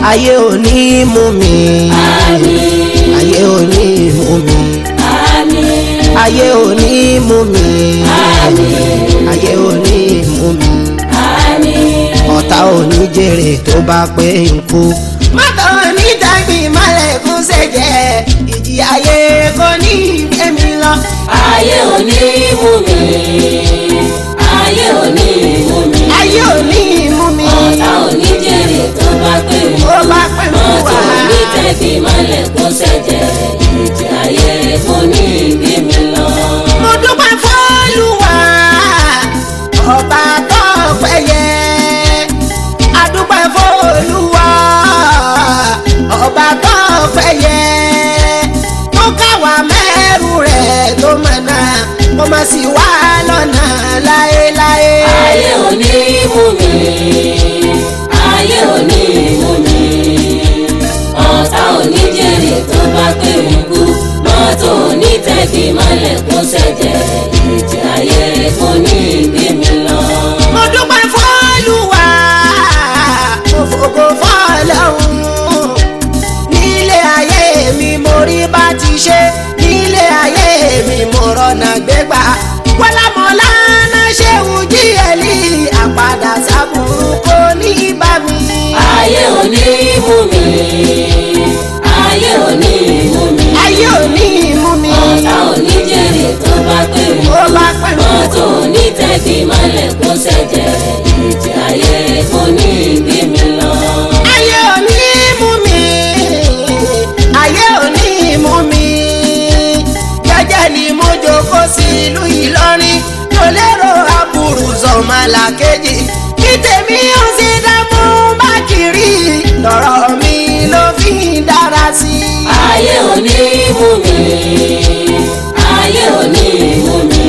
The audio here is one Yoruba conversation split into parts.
Ayé ò ní mú mi. Àmín. Ayé ò ní mú mi. Àmín. Ayé ò ní mú mi. Àmín. Ayé ò ní mú mi. Àmín. Ọ̀tá ò ní jèrè tó bá pé ń kú. Mọ́tò ní tàbí mọ́lẹ̀kùn ṣẹ̀jẹ̀, ìjì ayé kò ní gbé mi lọ. Ayé ò ní mú mi. Ayé ò ní mú mi. Ayé ò ní mú mi. Ọ̀tá ò ní jèrè tó bá pé ń Ó kú. bá pé ń kú Mọ́tò wá. ní tẹ̀bí mọ́lẹ̀ kó ṣẹ̀jẹ̀. Ìjì ayé kò ní gbé mi lọ. Mo dúpẹ́ f'Olúwa, ọba tó pẹ́ yẹ. A dúpẹ́ f'Olúwa, ọba tó pẹ́ yẹ. Tó káwa mẹ́rù rẹ̀ tó mọ̀nà, kó má sì wá lọ́nà láéláé. Ayé ò ní mú mi. Ayé ò ní mú mi. Ọ̀tá ò ní jèrè tó bá pé ń kú. Mọ́tò ní tẹ̀bí mọ́lẹ̀ kó ṣẹ̀jẹ̀. Ìjì ayé kò ní gbé mi lọ. Mo dúpẹ́ f'Olúwa, mo fògo f'Ọlọ́run. Nílé ayé mi mo rí bá ti ṣe, nílé ayé mi mo rọ̀nà gbégbá. Wọ́lámọ́lá náà ṣe ń jí ẹ̀lí, àpàdà sábúrú kò ní bá mi. Ayé ò ní mú mi. Ayé ò ní mú mi. Ayé ò ní mú mi. Ọ̀tá ò ní jèrè tó bá pé ń Ó kú. bá pẹ́ mú Mọ́tò ní tẹ̀bí mọ́lẹ̀ kó ṣẹ̀jẹ̀. Ìjì ayé kò ní gbé mi lọ. Ayé ò ní mú mi, ayé ò ní mú mi. Jẹ́jẹ́ ni mo jókòó sí ìlú Ìlọrin, mo lérò aburú sọmọlàkejì. Kí tèmi ó sì dààmú bá kiri, lọ́rọ̀ mi ló fi ń dára sí i. Ayé ò ní mú mi. Ayé ò ní mú mi.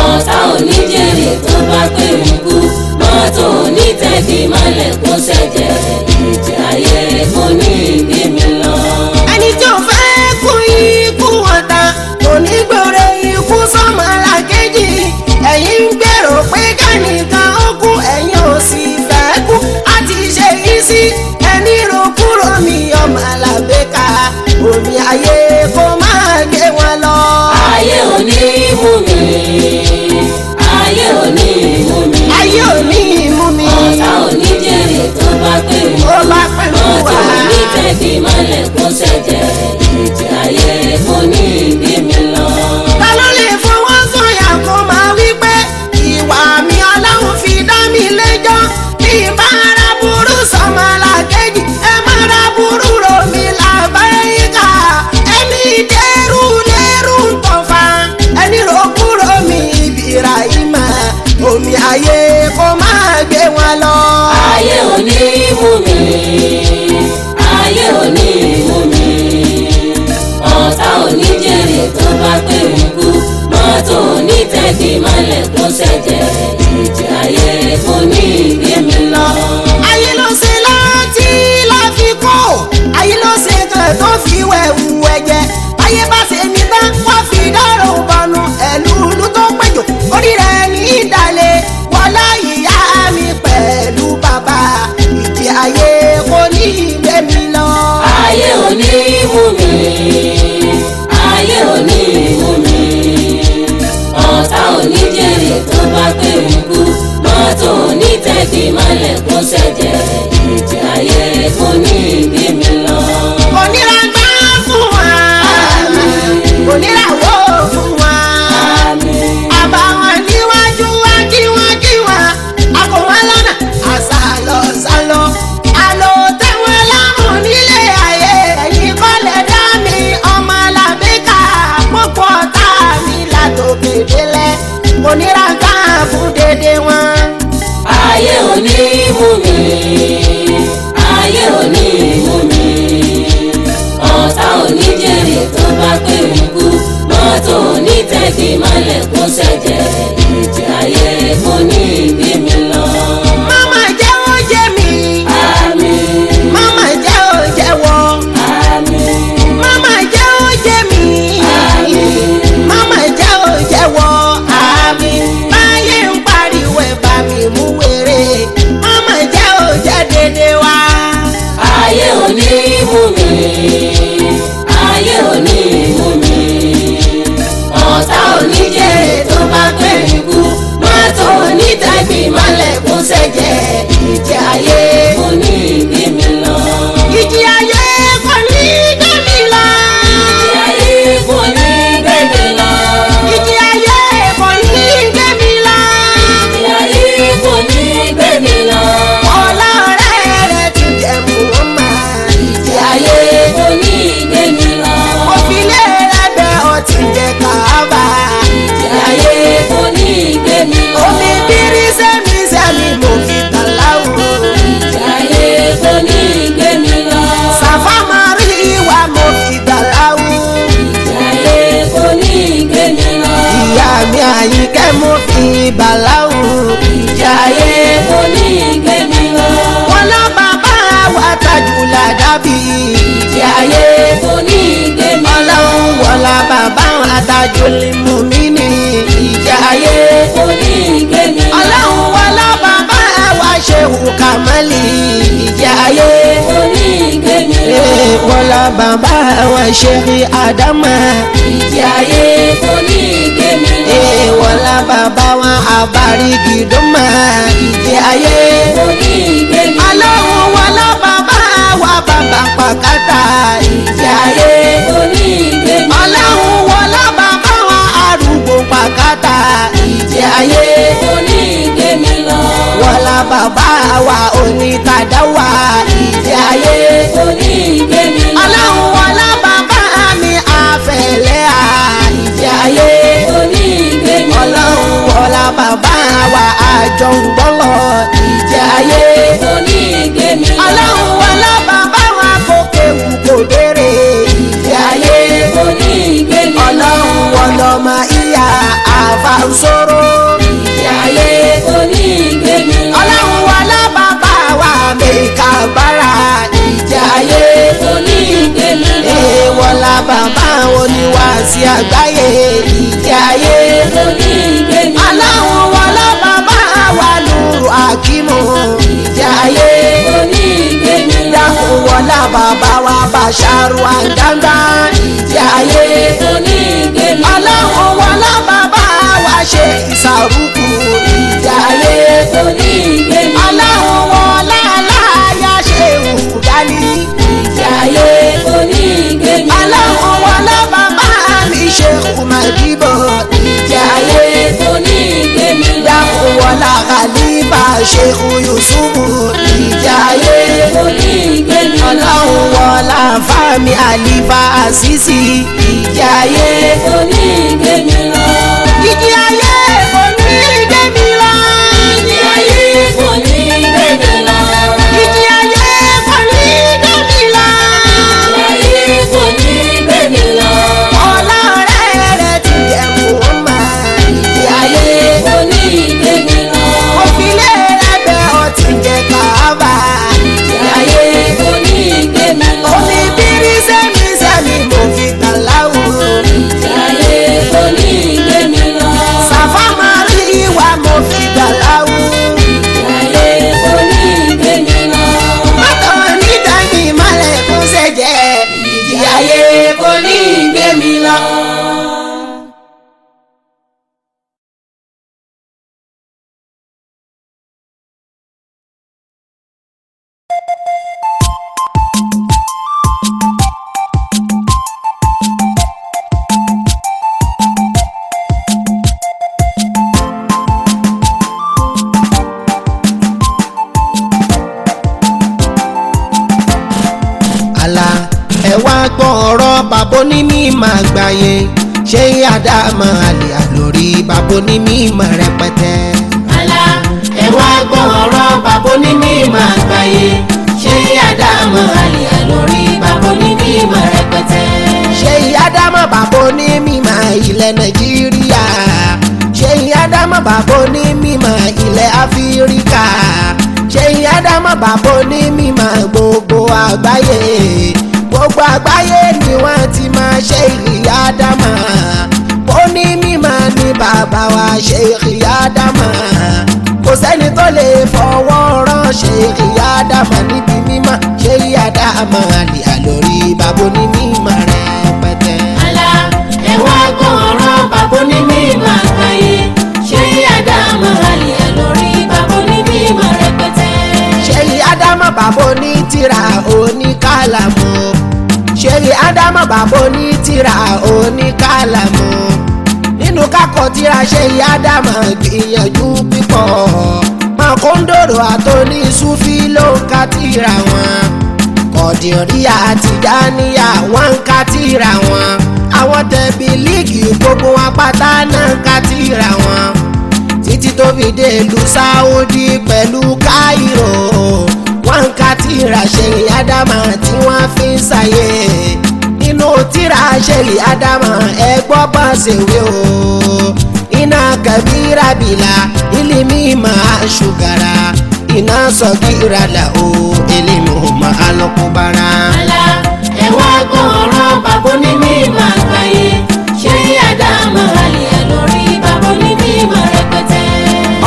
Ọ̀tá ò ní jèrè tó bá pé ń kú. Mọ́tò ní tẹ̀bí mọ́lẹ̀ kó ṣẹ̀jẹ̀. Ìjì ayé kò ní gbé mi lọ. Ẹni tí ò fẹ́ kú ikú ọ̀tá kò ní gbòòrò ikú sọ́mọlàkejì. Ẹ̀yin ń gbèrò pé kẹ́nìkan ó kú, ẹ̀yin ò sì fẹ́ kú. A ti ṣe yín sí ẹni ro kúrò mi ọmọ làbẹ́ka, omi ayé kó máa gbé wọn lọ. Ayé ò ní mú mi. Ayé ò ní mú mi. Ayé ò ní mú mi. Ọ̀tá ò ní jèrè tó bá pé ń Ó kú. bá pẹ́ mú Mọ́tò wá. ní tẹ̀bí mọ́lẹ̀ kó ṣẹ̀jẹ̀. Ìjì ayé kò ní gbé mi lọ. Ta ló lè fọwọ́ sọ̀yà kó máa wí pé ìwà mi ọlọ́run fi dá mi lẹ́jọ́? Bí bá ara burú sọmọlàkejì, ẹ má ra burú ro mi làbáyíká. Ẹni dẹ́rù lẹ́rù ń tọ̀fà, ẹni ro kúrò mi ìbíra ìmọ̀, omi ayé kó máa gbé wọn lọ. Ayé ò ní mú mi. Ayé ò ní mú mi. Ọ̀tá ò ní jèrè tó bá pé ń kú. Mọ́tò ní tẹ̀bí mọ́lẹ̀ kó ṣẹ̀jẹ̀. Ìjì ayé kò ní gbé mi lọ. Ayé ló ṣe láti láfikún, ayé ló ṣe kan tó fi wẹ̀wù ẹ̀jẹ̀. Ayé bá ṣe ní tán wọ́n fi dárò bọnu, ẹ̀lúùlú tó péjò orí rẹ̀ ní ìdálẹ̀. Wọlá ìyá mi pẹ̀lú bàbá, ìjì ayé kò ní gbé mi lọ. Ayé ò ní mú mi. Ayé ò ní mú mi. Ọ̀tá ò ní jèrè tó bá pé ń kú. Mọ́tò ní tẹ̀bí mọ́lẹ̀ kó ṣẹ̀jẹ̀. Ìjì ayé kò ní gbé mi lọ. Onírà gbá fún wa, onírà wó fún wa. Àmín. Àbáwọn níwájú wa kí wọ́n kí wọ́n, a kò wọ́n lọ́nà, àṣà lọ sálọ. Àlò tẹ́wọ́n lọ́rùn nílé ayé, ẹ̀yin kọ́lẹ̀ dá mi ọmọ làbíkà. Púpọ̀ ọ̀tá mi látòkè délẹ̀, onírànká fún dédé wọn. Ayé ò ní mú mi. Ayé ò ní mú mi. Ọ̀tá ò ní jèrè tó bá pé ń kú. Mọ́tò ní tẹ̀bí mọ́lẹ̀ kó ṣẹ̀jẹ̀. Ìjì ayé kò ní gbé mi lọ. Máma jẹ́ ó jẹ́ mi, Àmín. máma jẹ́ ó jẹ́ wọ́n. Àmín. Máma jẹ́ ó jẹ́ mi, Àmín. máma jẹ́ ó jẹ́ wọ́n. Àmín. Báyé ń pariwo ẹ̀ bá. ò ní mú mi, ayé ò ní mú mi. Ọ̀tá ò ní jèrè tó bá pè mí kú, mọ́tò ò ní tẹ́gbìn mọ́lẹ̀kùn ṣẹ̀jẹ̀. Ìjì ayé kò ní gbé mi lọ. Ìjì ayé kò ní gbé mi lọ. Ìjì ayé kò ní gbé mi lọ. Ìjì ayé kò ní gbé mi lọ. Ìjì ayé kò ní gbé mi lọ. Ọlá ọ̀rẹ́ rẹ̀ ti jẹ́ Muhammad. Ìjì ayé kò ní gbé mi lọ. Òfìlẹ̀ rẹ̀ bẹ́ ọtí jẹ Káàbà. Ìjì ayé kò ní gbé mi lọ. Omi bírí sẹ́mi sẹ́mi mo fi tàláwù. Ìjì ayé kò ní gbé mi lọ. Sàfà máa rí ìwà mo fi tàláwù. Ìjì ayé kò ní gbé mi lọ. Ìyá mi Àyìnkẹ́ mo fi bàláwù. Ìjì ayé kò ní gbé mi lọ. Wọ́n lọ bàbá wa tajùlá dábì. Ìjì ayé kò ní gbé mi lọ. Ọlọ́run wọlá bàbá wa tajùlí mú mi ní. Ìjì ayé kò ní gbé mi lọ. Ọlọ́run wọlá bàbá wa ṣehu kàmálì. Ìjì ayé kò ní gbé mi lọ. Wọlá bàbá wa ṣehu àdámà. Ìjì ayé kò ní gbé mi lọ. Wọlá bàbá wa àbárígidọ́mà. Ìjì ayé kò ní gbé mi lọ. Ọlọ́run wọlá bàbá wa bàbá pàkátà. Ìjì ayé kò ní gbé mi lọ. Ọlọ́run wọlá bàbá wa arúgbó pàkátà. Ìjì ayé kò ní gbé mi lọ. Wọlá bàbá wa onítàdáwà. Ìjì ayé kò ní gbé mi lọ. Ọlọ́run wọlá bàbá mi àfẹ̀lẹ́ à. Ìjì ayé kò ní gbé mi lọ. Ọlọ́run wọlá bàbá wa àjọ ń gbọ́lọ̀. Ìjì ayé kò ní gbé mi lọ. Ọlọ́run wọlá bàbá wa kò kéwù kò béèrè. Ìjì ayé kò ní gbé mi lọ. Ọlọ́run wọlọ́mọ ìyá àfàǹsóró. Ìjì ayé kò ní gbé mi lọ. Ọlọ́run wọlá bàbá wa mẹ́ka bára. Ìjì ayé kò ní gbé mi lọ. Èèwọ̀lá bàbá oníwàásí àgbáyé. Ìjì ayé kò ní gbé mi lọ. Ọlọ́run wọlá bàbá wa lùrù àkímù. Ìjì ayé kò ní gbé mi lọ. Dákun wọlá bàbá wa bàṣàrù àjàǹgbá. Ìjì ayé kò ní gbé mi lọ. Ọlọ́run wọlá bàbá wa ṣe ìsàrúkù. Ìjì ayé kò ní gbé mi lọ. Ọlọ́run wọlá aláya ṣe ìwúdálí. Ìjì ayé kò ní gbé mi lọ. Ọlọ́run wọlá bàbá mi ṣe kùmàdìbò. Ìjì ayé kò ní gbé mi lọ. Dákun wọlá khalifa ṣe Yusufu. Ìjì ayé kò ní gbé mi lọ. Ọlọ́run wọlá fámi àlìfà àṣìṣì. Ìjì ayé kò ní gbé mi lọ. Ìjì ayé kò ní gbé mi lọ. Ìjì ayé kò ní gbé mi lọ. Ìjì ayé kò ní gbé mi lọ. Ìjì ayé kò ní gbé mi lọ. Ọlá ọ̀rẹ́ rẹ̀ ti jẹ́ Muhammad. Ìjì ayé kò ní gbé mi lọ. Òfìlẹ̀ rẹ̀ bẹ́ ọtí jẹ Káàbà. Ìjì ayé kò ní gbé mi lọ. Omi bírí sẹ́mi sẹ́mi mo fi tàláwù. Ìjì ayé kò ní gbé mi lọ. Sàfà máa rí ìwà mo fi tàláwù. Ìjì ayé kò ní gbé mi lọ. Mọ́tò níta mi mọ́lẹ̀ kó ṣẹ̀jẹ̀. Ìjì ayé kò ní gbé mi lọ. Àlà ẹ wá gbọ́ ọ̀rọ̀ bàbá onímọ̀ àgbáyé ṣé àdámọ̀ àlè àlórí bàbá onímọ̀ rẹpẹtẹ. Àlà ẹ wá gbọ́ ọ̀rọ̀ bàbá onímọ̀ àgbáyé ṣé àdámọ̀ àlè àlórí bàbá onímọ̀ rẹpẹtẹ. Ṣé àdámọ̀ bàbá onímọ̀ ilẹ̀ Nàìjíríà ṣé àdámọ̀ bàbá onímọ̀ ilẹ̀ Áfíríkà ṣé àdámọ̀ bàbá onímọ̀ gbogbo àgbáyé gbogbo àgbáyé ni wọ́n ti máa ṣe ìyá àdámọ̀ onímọ̀ ni bàbá wa ṣe ìyá àdámọ̀ kò sẹ́ni tó lè fọwọ́ rán ṣe ìyá àdámọ̀ níbi mímọ́ ṣe ìyá àdámọ̀. Ádámọ̀ àlè àlórí bàbá onímọ̀ rẹpẹtẹ. Àlá ẹ wá gbọ́ ọ̀rọ̀ bàbá onímọ̀ àgbáyé. Ṣé Ádámọ̀ àlè àlórí bàbá onímọ̀ rẹpẹtẹ. Ṣé Ádámọ̀ bàbá onítìrà oníkàlàmù. Ṣé Ádámọ̀ bàbá onítìrà oníkàlàmù. Nínú kákọ̀ tíra ṣé Ádámọ̀ gbìyànjú pípọ̀. Mọ̀kóńdòrò àtòní Súfí ló ń ka tìrà wọn. Kọ̀dìríyà Tìjàníyà wọ́n ń ka tìrà wọn. Àwọn tẹ̀bí líìgì gbogbo wọn pátá náà ń ka tìrà wọn. Títí tó fi dé ìlú Sáúdí pẹ̀lú Káírò. Wọ́n ń ka tìrà Ṣèyí Ádámà tí wọ́n fi ń ṣàyè. Nínú tìrà Ṣèyí Ádámà ẹ gbọ́ bá ṣèwé o. Iná kẹbíra bìlà ilimi máa ṣùgàrà. Iná sọ̀gíra là o elimi máa lọ́kùbára. Àlá ẹ wá gbọ́ ọ̀rọ̀ bàbá onímọ̀ àgbáyé. Ṣé Ádámọ̀ àlè àlórí bàbá onímọ̀ rẹpẹtẹ.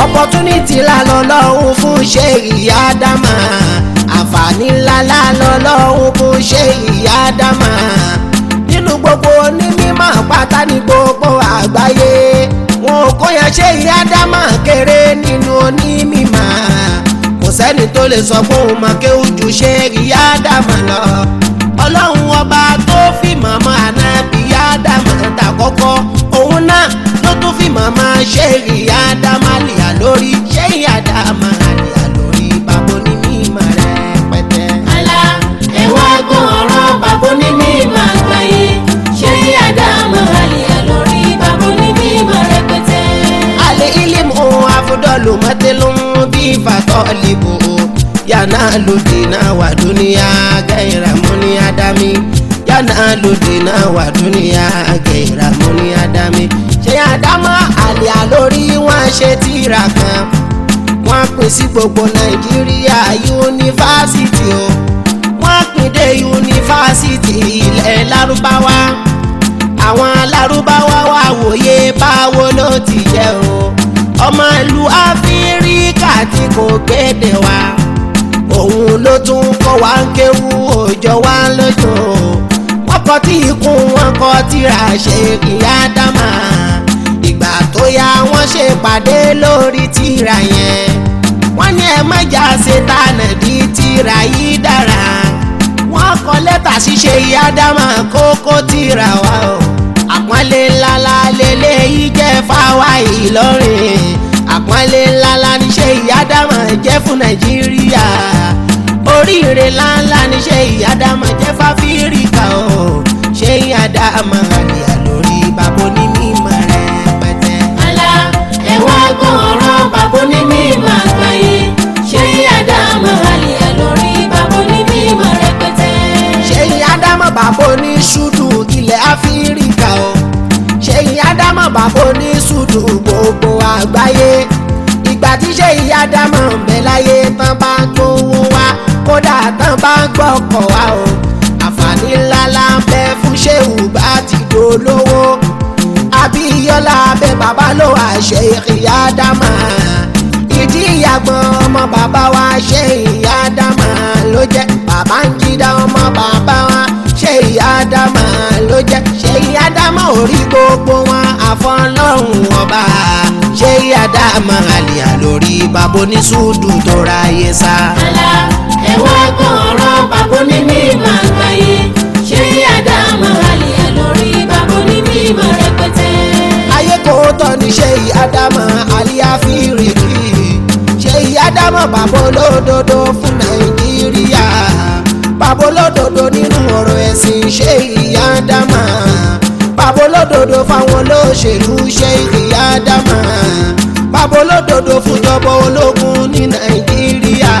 Opportunity la lọ́lọ́run fún Ṣèyí Ádámà. Àǹfààní ńlá la lọ́lọ́run fún Ṣèyí Ádámà. Nínú gbogbo onímọ̀ pátá ní gbogbo àgbáyé. Wọn ò kóyan Ṣèyí Ádámà kéré nínú onímọ̀. Kò sẹ́ni tó lè sọ pé òun mọ̀ kéwú ju Ṣèyí Ádámà lọ. Ọlọ́run ọba tó fi màmá ànábì Ádámà ta kọ́kọ́. Òun náà ló tún fi màmá Ṣèyí Ádámà lìyà lórí. Ṣèyí Ádámà lìyà lórí bàbá onímọ̀ rẹpẹtẹ. Àlá ẹ wá gbọ́ ọ̀rọ̀ bàbá onímọ̀ àgbáyé. Ṣé Ádámọ̀ àlè àlórí bàbá onímọ̀ rẹpẹtẹ. Alẹ́ ilimu afudọ́lù mọ́tẹ́lùm bí fatọ́lìbò yànnà lòdìnà wà dúníyà gẹ̀ẹ́rà múni ádámì. Yànnà lòdìnà wà dúníyà gẹ̀ẹ́rà múni ádámì. Ṣé Ádámọ̀ àlè àlórí wọn ṣe tírà kan? Wọ́n pín sí gbogbo Nàìjíríà yunifásitì o. Wọ́n pín dé yunifásitì ilẹ̀ Lárúbáwá. Àwọn Lárúbáwá wá wòye báwo ló ti jẹ́ o. Ọmọ ìlú Áfíríkà tí kò gbédè wa, òun ló tún kọ́ wa ń kéwú òòjọ́ wa lójó. Wọ́n kọ́ tí ikú wọn kọ́ tíra Ṣèyí Ádámà. Ìgbà tó yá wọ́n ṣe pàdé lórí tíra yẹn. Wọ́n ní ẹ má jà ṣe tànà di tíra yìí dára. Wọ́n kọ lẹ́tà sí Ṣèyí Ádámà kókó tíra wa o. Àpọ́nlé ńlá la lélẹ́yìí jẹ́ fáwa Ìlọrin. Àpọ́nlé ńlá la ní Ṣèyí Ádámà jẹ́ fún Nàìjíríà. Oríire ńláńlá ní Ṣèyí Ádámà jẹ́ fáfíríkà o. Ṣèyí Ádámà àlìyà lórí bàbá onímọ̀ rẹpẹtẹ. Àlá ẹ wá gbọ́ ọ̀rọ̀ bàbá onímọ̀ àgbáyé. Ṣé Ádámọ̀ àlè àlórí bàbá onímọ̀ rẹpẹtẹ. Ṣèyí Ádámọ̀ bàbá oníṣúdù ilẹ̀ Áfíríkà o. Ṣèyí Ádámọ̀ bàbá oníṣúdù gbogbo àgbáyé. Ìgbà tí Ṣèyí Ádámọ̀ ń bẹ láyé tán bá ń gbówó wá, kódà tán bá ń gbọ́kọ̀ wá o. Àǹfààní ńlá la ń bẹ fún Ṣéhù bá ti dolówó. Abíyọ́lá abẹ bàbá ló wà Ṣèyí Ádámọ̀. Ìdí ìyàgbọ́n ọmọ bàbá wa Ṣèyí Ádámọ̀ ló jẹ́. Bàbá ń jídá ọmọ bàbá wa Ṣèyí Ádámọ̀ ló jẹ́. Ṣèyí Ádámọ̀ orí gbogbo wọn àfọlọ́hún ọba. Ṣèyí Ádámọ̀ àlìyà lórí bàbá oníṣúdù tó ráyé sá. Àlá ẹ wá gbọ́ ọ̀rọ̀ bàbá onímọ̀ àgbáyé. Ṣé Ádámọ̀ àlè àlórí bàbá onímọ̀ rẹpẹtẹ. Ayé kò tọ́ ní Ṣèyí Ádámọ̀ àlìyá fìrìkì. Ṣèyí Ádámọ̀ bàbá olódodo fún Nàìjíríà. Bàbá olódodo nínú ọ̀rọ̀ ẹ̀sìn Ṣèyí Ádámọ̀. Bàbá olódodo fáwọn olóṣèlú Ṣèyí Ádámọ̀. Bàbá olódodo fúnjọba ológun ní Nàìjíríà.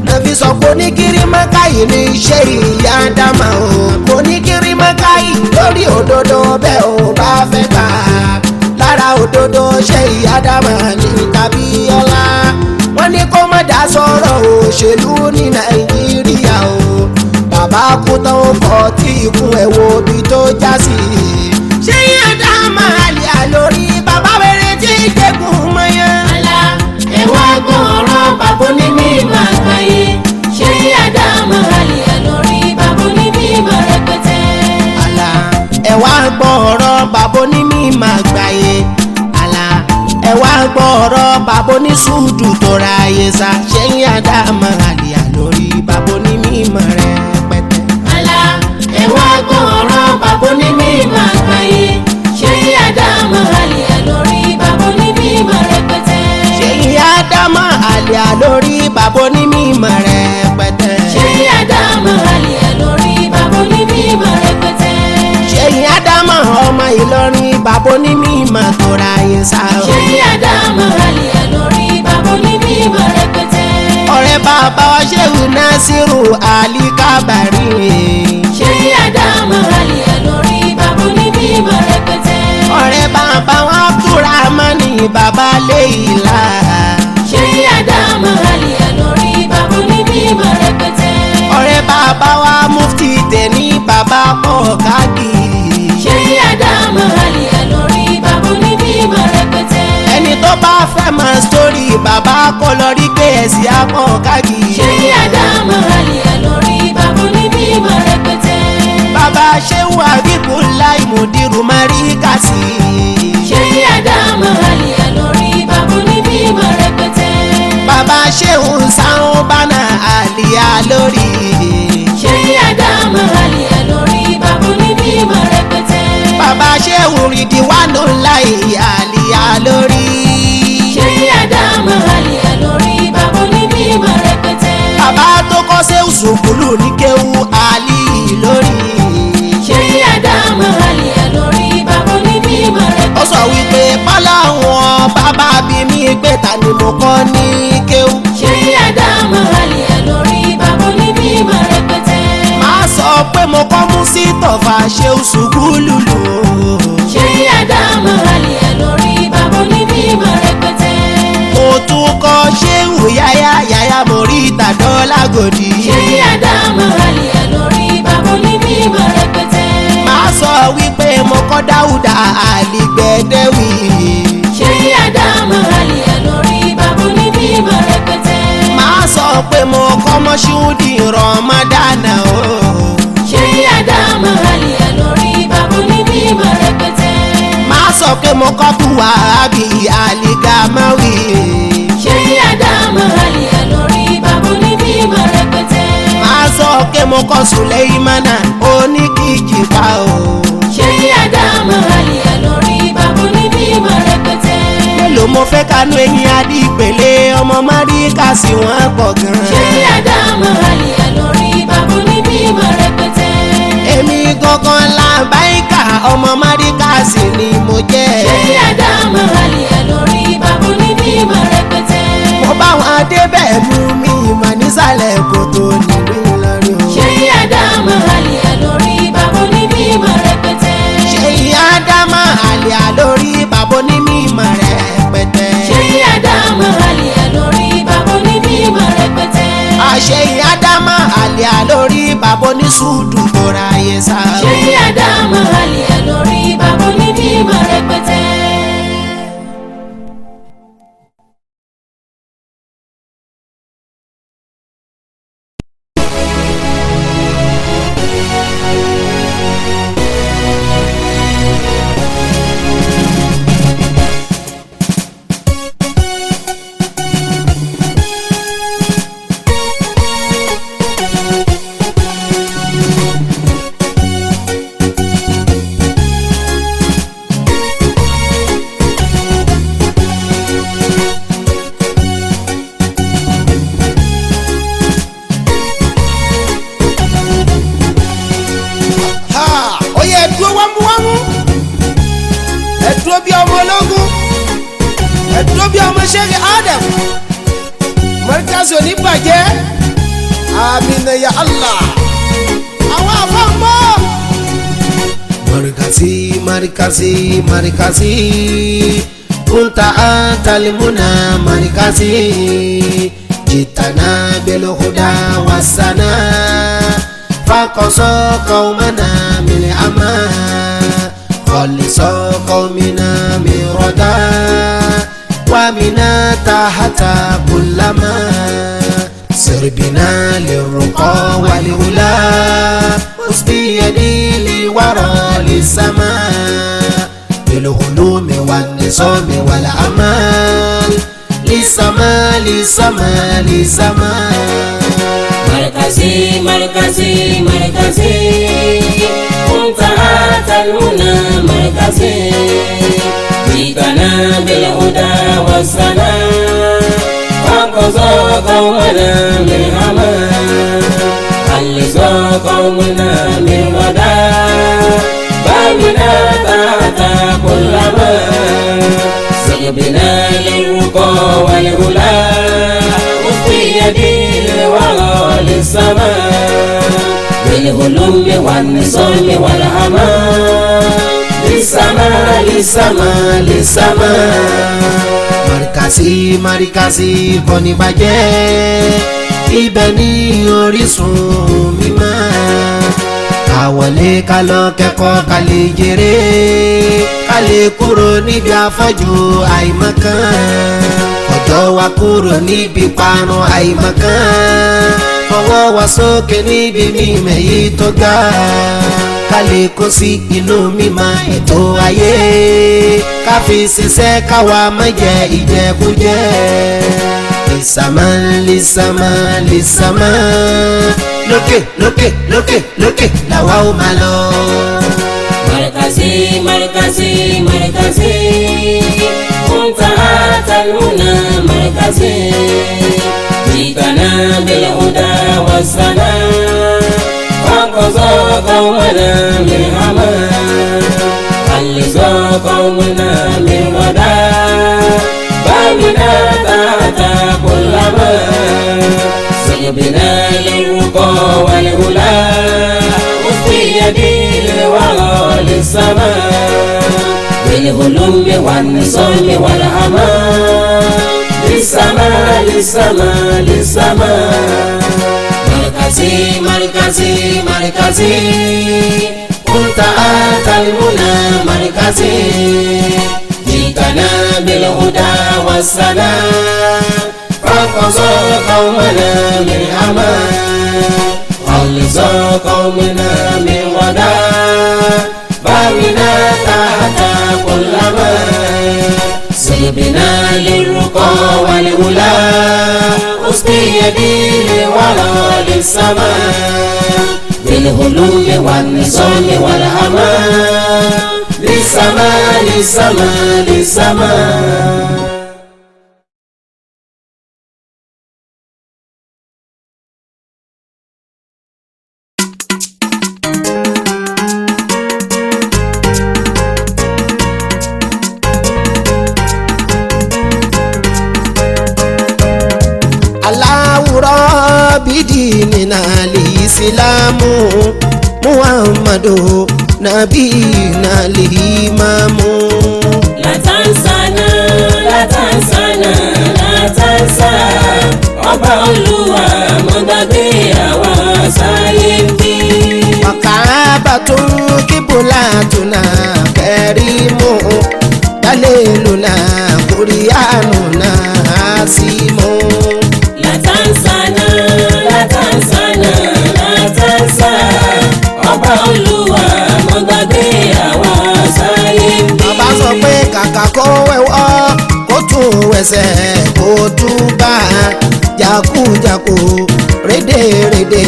Nàfi sọ pé oníkiri mọ́káyì ní Ṣèyí Ádámọ̀ o. Oníkiri mọ́káyì lórí òdodo bẹ́ẹ̀ ò bá fẹ́ gbà. Lára òdodo Ṣèyí Ádámọ̀ ní tàbí ọlá. Wọ́n ní kó má dá sọ̀rọ̀ òṣèlú ní Nàìjíríà o. Bàbá kú tán ó kọ tí ikú ẹ̀ wo ibi tó já sí. Ṣèyí Ádámọ̀ àlìyá lórí bàbá wẹrẹ tí jẹ́kùn mọ́yán. Àlá ẹ wá gbọ́ ọ̀rọ̀ bàbá onímọ̀ àgbáyé. Ṣé Ádámọ̀ àlè àlórí. Ẹ wá gbọ́ ọ̀rọ̀ bàbá onímọ̀ àgbáyé àlà. Ẹ wá gbọ́ ọ̀rọ̀ bàbá onísùúdù tó ra ayé sá. Ṣẹ́yìn àdámọ̀ àlìyá lórí bàbá onímọ̀ rẹpẹtẹ. Àlà, ẹ wá gbọ́ ọ̀rọ̀ bàbá onímọ̀ àgbáyé. Ṣé Ádámọ̀ àlìyá lórí bàbá onímọ̀ rẹpẹtẹ? Ṣẹ́yìn àdámọ̀ àlìyá lórí bàbá onímọ̀ rẹpẹtẹ. Ṣé Ádámọ̀ àlìyá lórí bàbá onímọ̀ rẹpẹtẹ? Ṣẹ́yìn àdámọ̀ ọmọ Ìlọrin bàbá onímọ̀ tó ra ayé sá o. Ṣé Ádámọ̀ àlìyá lórí bàbá onímọ̀ rẹpẹtẹ? Ọ̀rẹ́ bàbá wa Ṣéhù Násírù Àlíkábàrí. Ṣé Ádámọ̀ àlìyá lórí bàbá onímọ̀ rẹpẹtẹ? Ọ̀rẹ́ bàbá wa Abdulrahmani bàbá Léyìlá. Ṣé Ádámọ̀ àlìyá lórí bàbá onímọ̀ rẹpẹtẹ? Ọ̀rẹ́ bàbá wa Mufti Tẹ̀ní bàbá pọ̀ káàkiri. Ṣé Ádámọ̀ àlìyá lórí bàbá onímọ̀ rẹpẹtẹ? Ẹni tó bá fẹ́ mọ sórí bàbá kọ́ lọ rí pé ẹ̀sìn apọ̀ káàkiri. Ṣé Ádámọ̀ àlìyá lórí bàbá onímọ̀ rẹpẹtẹ? Bàbá Ṣéhù Habibullah Mudiru Marikasi. Ṣé Ádámọ̀ àlìyá lórí bàbá onímọ̀ rẹpẹtẹ? Bàbá Ṣéhù Sáúbánà àlìyá lórí. Ṣé Ádámọ̀ àlìyá lórí bàbá onímọ̀ rẹpẹtẹ? Bàbá Ṣéhù Ridwanullahi àlìyá lórí. Ṣé Ádámọ̀ àlìyá lórí bàbá onímọ̀ rẹpẹtẹ? Bàbá tó kọ́ Ṣéhù Sùkúlù ní kéwú àlì lórí. Ṣé Ádámọ̀ àlìyá lórí bàbá onímọ̀ rẹpẹtẹ? Ó sọ wípé bọ́láwọn bàbá bí mi pé ta ni mo kọ́ ní kéwú. Ṣé Ádámọ̀ àlìyá lórí bàbá onímọ̀ rẹpẹtẹ? Máa sọ pé mo kọ́ mú sí tọ̀fà Ṣéhù Sùkúlù lò. Ṣé Ádámọ̀ àlìyá lórí bàbá onímọ̀ rẹpẹtẹ? Mo tún kọ́ Ṣéhù yáyá yáyá mo rí ìtàdán lágòdì. Ṣé Ádámọ̀ àlìyá lórí bàbá onímọ̀ rẹpẹtẹ? Máa sọ wípé mo kọ́ Dáúdà Àlìgbẹ̀dẹ́wì. Ṣé Ádámọ̀ àlìyá lórí bàbá onímọ̀ rẹpẹtẹ? Máa sọ pé mo kọ́ Mọ́ṣúdì Rọ̀mọ́dánà o. Ṣé Ádámọ̀ àlìyá lórí bàbá onímọ̀ rẹpẹtẹ? Máa sọ pé mo kọ́ Buhari Àlìgàmáwì. Ṣé Ádámọ̀ àlìyá lórí bàbá onímọ̀ rẹpẹtẹ? Máa sọ pé mo kọ́ Sùlẹ́ìmánà oníkìjìpá o. Ṣé Ádámọ̀ àlìyá lórí bàbá onímọ̀ rẹpẹtẹ? Mélòó mo fẹ́ kanú eyín adìpẹ̀lẹ̀ ọmọ Máríkà sí wọn pọ̀ Ṣé gan-an. Ádámọ̀ àlìyá lórí bàbá onímọ̀ rẹpẹtẹ? Èmi gangan la báyìíkà ọmọ Máríkà sí ni mo jẹ́. Ṣé Ádámọ̀ àlìyá lórí bàbá onímọ̀ rẹpẹtẹ? Mo bá wọn débẹ̀ mú mi ìmọ̀ nísàlẹ̀ kòtò nílùú Ìlọrin o. Ṣé Ádámọ̀ àlìyá lórí bàbá onímọ̀ rẹpẹtẹ? Ṣé Ádámọ̀ àlìyá lórí bàbá onímọ̀ rẹpẹtẹ. Ṣé Ádámọ̀ àlìyá lórí bàbá onímọ̀ rẹpẹtẹ? Àṣẹ Ádámọ̀ àlìyá lórí bàbá onísùúdù tó ra ayé sá. Ṣé Ádámọ̀ àlìyá lórí bàbá onímọ̀ rẹpẹtẹ? Ha! Ó yẹ ẹ dúró wámúwámú, ẹ dúró bí ọmọ ológun, ẹ dúró bí ọmọ Ṣẹ́gi Adam. Mọ́ríkàsì ò ní bàjẹ́. Àmín ya Allah. Àwọn àfọ̀npọ̀. Marikasi, marikasi, marikasi, kunta antalimuna marikasi, jitana belohuda wasana, fakoso kaumana min ama, khaliso kaumina min roda, ومنا تحت كلما سربنا للرقى والهلا أسبي يدي لورا للسلام. lisama bilhulumi wan-nizami wal-amal lisama lisama lisama. مركزي مركزي مركزي منتهى المنى مركزي جئتنا بالهدى والسلام فانقذ قومنا من هما خلص قومنا من غدا بابنا تحت كل ما سق بنا للرقى والهدى في يدي الورى للسماء بالهلوم والنظام والهماء للسماء للسماء للسماء. Markazi markazi kò ní bàjẹ́, ibẹ̀ ní orísun mímọ́. Ká wọlé ká lọ kẹ́kọ̀ọ́ ká lè jèrè, ká lè kúrò níbi afọ́jú àìmọ̀kan. Ọjọ́ wa kúrò níbi parun àìmọ̀kan, fọwọ́ wa sókè níbi mímọ̀ èyí tó ga. Ká lè kó sí inú mímọ̀ ètò ayé, ká fi ṣiṣẹ́ káwa má jẹ ìjẹkújẹ. Lìsàmá lìsàmá lìsàmá, lókè lókè lókè lókè làwa ó máa lọ. مركزي مركزي مركزي منتهى المنى مركزي جئتنا بالهدى والسلام فانقذ قومنا من هما خلص قومنا من غدا بابنا تحت كل ما سق بنا للرقى والهدى في يدي الورى للسماء بالهلوم والنظام والهماء للسماء للسماء للسماء. مركزي مركزي مركزي منتهى المنى مركزي جئتنا بالهدى والسلام فانقذ قومنا من هما خلص قومنا من غدا بابنا تحت كل ما سق بنا للرقى والهدى أسقي يدي لورى للسماء بالهلوم والنظام والهماء للسماء للسماء للسماء. Aláwùrọ̀ bídì nínà lìsílámù Muhammadu nàbí nàlì mámú. Látàǹsánà látàǹsánà látàǹsá ọba Olúwa mọ́ gbàgbé àwa sáyé ń bí. Wàkàbà tó kíbùlà tùnà kẹrìmù dálélùnà kúríyànùnà àsìmù. Látàǹsánà látàǹsánà látàǹsá ọba Olúwa mọ́ gbàgbé àwa sáyé ń bí. Bàbá sọ pé kàkà kó wẹ̀wọ́ kó tún wẹsẹ̀ kó tún bá jákújákú rédèrèdè